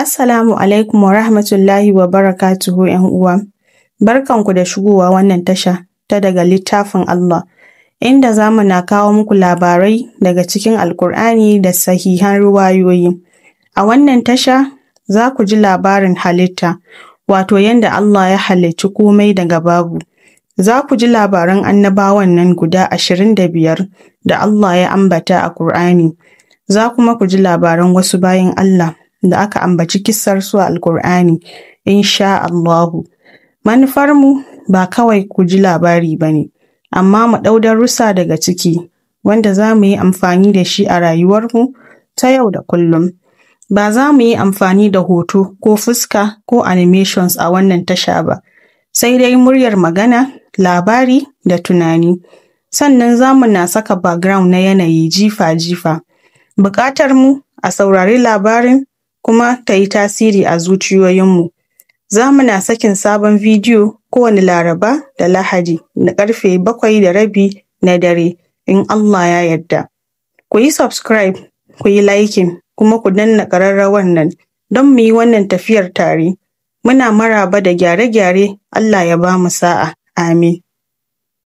Assalamu alaikum wa rahmatullahi wa barakatuhu ‘yan uwa. Barkanku da shigowa wannan tasha ta daga littafin Allah, inda za mu na kawo muku labarai daga cikin Alƙur'ani da sahihan ruwayoyi. A wannan tasha za ku ji labarin halitta, wato yanda Allah ya halicci komai daga babu. Za ku ji labaran annabawan nan guda 25 da Allah ya ambata a Ƙur'ani. Za kuma ku ji labaran wasu bayin Allah da aka ambaci kissarsu a Alƙur'ani, insha Allahu. Manufarmu ba kawai ku ji labari ba ne, amma mu ɗau darussa daga ciki wanda za mu yi amfani da shi a rayuwarmu ta yau da kullum. Ba za mu yi amfani da hoto ko fuska ko animations a wannan tasha ba, sai dai muryar magana, labari da tunani. Sannan za mu na saka background na yanayi jifa-jifa. Buƙatar mu a saurari labarin kuma ta yi tasiri a zuciyoyinmu. Za mu na sakin sabon bidiyo kowane Laraba da Lahadi da ƙarfe 7:30 na dare, in Allah ya yarda. Ku yi subscribe, ku yi liking, kuma ku danna ƙararrawar nan don mu yi wannan tafiyar tare. Muna maraba da gyare-gyare, Allah ya ba mu sa'a. Amin.